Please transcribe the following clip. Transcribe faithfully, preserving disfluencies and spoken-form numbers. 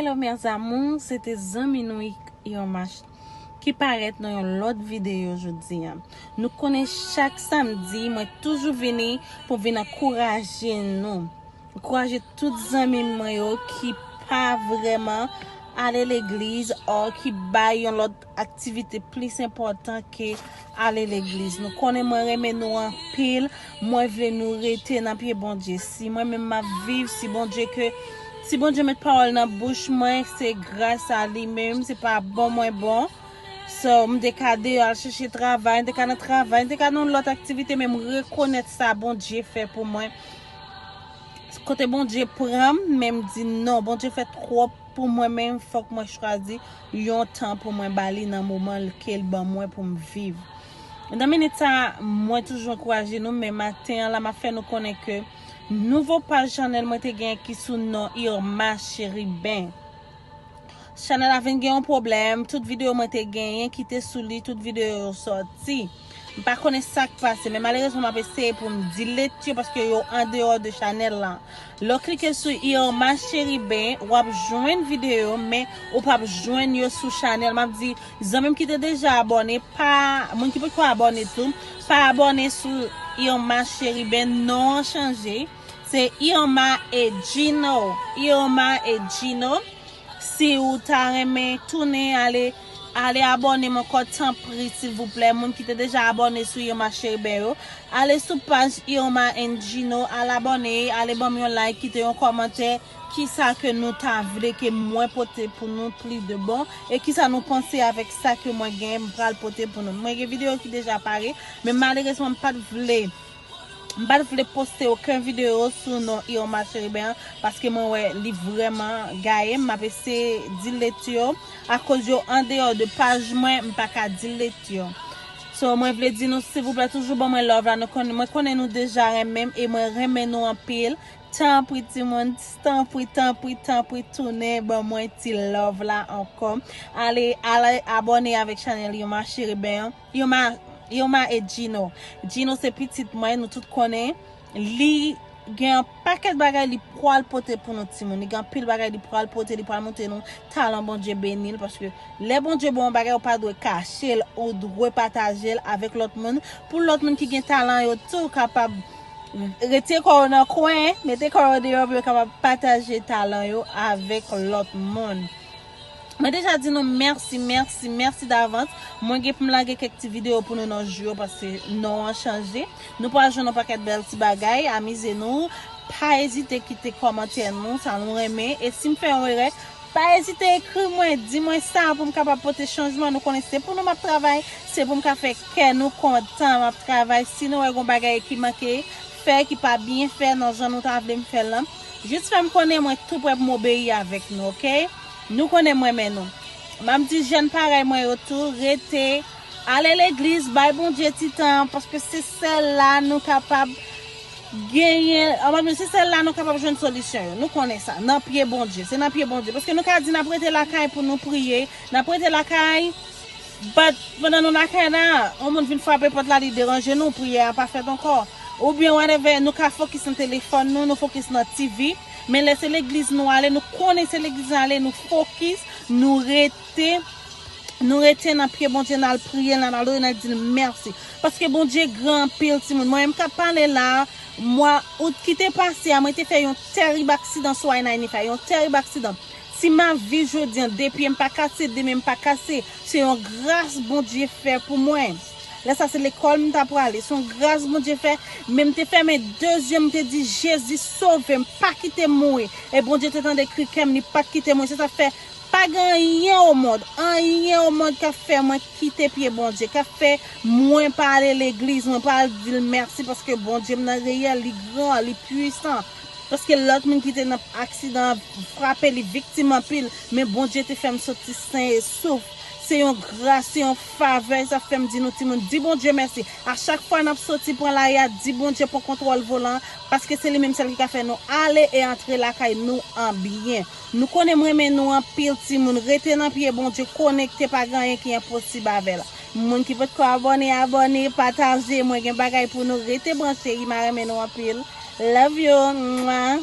Hello mes amours, se te zanmi nou Irma ki parèt nan yon lòt videyo jodi a. Nou konnen chak samdi, mwen toujou vini pou vin ankouraje nou. Ankouraje tout zanmi mwen yo ki pa vrèman ale legliz o ki bay yon lòt aktivite plis enpòtan ke ale legliz. Nou konnen mwen renmen nou anpil. Mwen vle nou rete nan pye Bondye. Si mwen menm m ap viv, si Bondye ke si Bondye met pawòl nan bouch mwen, se gras a li menm, se pa bon mwen bon. So, m te ka deyò al chèche travay, m te ka nan travay, m te ka nan lòt aktivite, men m rekonèt sa Bondye fè pou mwen. Kote Bondye pran m, men m di non, Bondye fè twòp pou mwen, men fòk mwen chwazi yon tan pou mwen ba li nan moman ke l ban mwen pou m viv. Nan minit sa, mwen toujou ankouraje nou, men maten an la, m ap fè nou konnen ke nouvo paj chanèl mwen te gen ki sou non Irma Chérubin. Chanèl la vin gen yon pwoblèm, tout videyo mwen te genyen ki te sou li, tout videyo yo sòti. M pa konnen sa k pase, men malerezman m ap eseye pou m delete yo paske yo andeyò de chanèl la. Lè w klike sou Irma Chérubin, w ap jwenn videyo, men ou p ap jwenn yo sou chanèl. M ap di, zanmi m ki te deja abòne, pa, moun ki potko abòne tou, pa abòne sou Irma Chérubin, non an chanje. Se Irma et Gino. Irma et Gino. Si ou ta renmen tounen, ale, ale abòne m ankò, tanpri, silvouplè. Moun ki te deja abòne sou Irma Chérubin yo, ale sou paj Irma and Gino, al abòne, ale ban m yon like, kite yon kòmantè, kisa ke nou ta vle ke mwen pote pou nou pli de bon, e kisa nou panse avèk sa ke mwen gen, m pral pote pou nou. Mwen gen videyo ki deja pare, men malerezman m pa t vle M pa t vle poste okenn videyo sou non Irma Chérubin an, paske mwen wè li vrèman gaye m. M ap eseye delete yo, akoz yo andeyò de paj mwen, m pa ka delete yo. So, mwen vle di nou, silvouplè, toujou ban mwen love la. Nou konnen, mwen konnen nou deja renmen m, e mwen renmen nou anpil. Tanpri, timoun, tanpri, tanpri, tanpri, tounen ban mwen ti love la ankò. Ale, ale abòne avèk chanèl Irma Chérubin an. Irma, Irma et Gino. Gino se pitit mwen, nou tout konnen. Li gen yon pakèt bagay li pral pote pou nou timoun. Li gen anpil bagay li pral pote, li pral montre nou talan. Bondye beni l, paske lè Bondye ba w yon bagay, ou pa dwe kache l, ou dwe pataje l avèk lòt moun, pou lòt moun ki gen talan yo tou kapab retire kò yo nan kwen, mete kò yo deyò pou yo kapab pataje talan yo avèk lòt moun. Mwen deja di nou mèsi, mèsi, mèsi davans. Mwen gen pou m lage kèk ti videyo pou nou nan jou yo, paske non an chanje. Nou pral jwenn yon pakèt bèl ti bagay, amize nou. Pa ezite kite kòmantè nou, sa nou renmen. E si m fè yon erè, pa ezite ekri mwen, di mwen sa pou m kapab pote chanjman. Nou konnen se pou nou m ap travay, se pou m ka fè kè nou kontan m ap travay. Si nou wè gon bagay ki manke fè, ki pa byen fè nan jan nou ta vle m fè l lan, jis fè m konnen, mwen tou prè pou m obeyi avèk nou, oke? Nou konnen m renmen nou. M ap di jèn parèy mwen yo tou, rete, ale legliz, bay Bondye ti tan, paske se sèl la nou kapab genyen, an, se sèl la nou kapab jwenn solisyon yo. Nou konnen sa, nan pye Bondye, se nan pye Bondye. Paske nou ka di n ap rete lakay pou nou priye, n ap rete lakay, but pandan nou lakay la, yon moun vin frape pòt la, li deranje nou, priyè a pa fèt ankò. Oubyen whatever, nou ka fokis nan telefòn nou, nou fokis nan T V, men lè se legliz nou ale, nou konnen se legliz nou ale, nou fokis, nou rete, nou rete nan pye Bondye, n al priye, n al adore, n al di l mèsi. Paske Bondye gran anpil, timoun. Mwen menm k ap pale la, mwa out ki te pase a, mwen te fè yon tèrib aksidan sou I ninety-five, yon tèrib aksidan. Si m ap viv jodi an, de pye m pa kase, de men m pa kase, se yon gras Bondye fè pou mwen. Lè sa se lekòl m ta prale, se yon gras Bondye fè, men m te fèmen de zye m, m te di, Jezi, sove m, pa kite m mouri. E Bondye te tande kri kè m, li pa t kite m mouri. Se sa k fè, pa gen anyen o mond, anyen o mond k ap fè mwen kite pye Bondye, k ap fè mwen pa ale legliz, mwen pa al di l mèsi, paske Bondye m nan reyèl, li gran, li pwisan. Paske lòt moun ki te nan aksidan an frape, li viktim anpil, men Bondye te fè m soti sen e souf. Se yon gras, se yon favè, sa fè m di nou timoun, di Bondye mèsi. A chak fwa n ap soti pran lari a, di Bondye pran kontwòl volan, paske se li menm sèl ki ka fè nou ale e antre lakay nou an byen. Nou konnen m renmen nou anpil timoun, rete nan pye Bondye, konekte, pa gen anyen ki enposib avè l. Moun ki potko abòne, abòne, pataje, mwen gen bagay pou nou, rete branche, Irma renmen nou anpil. Love you. Mwa.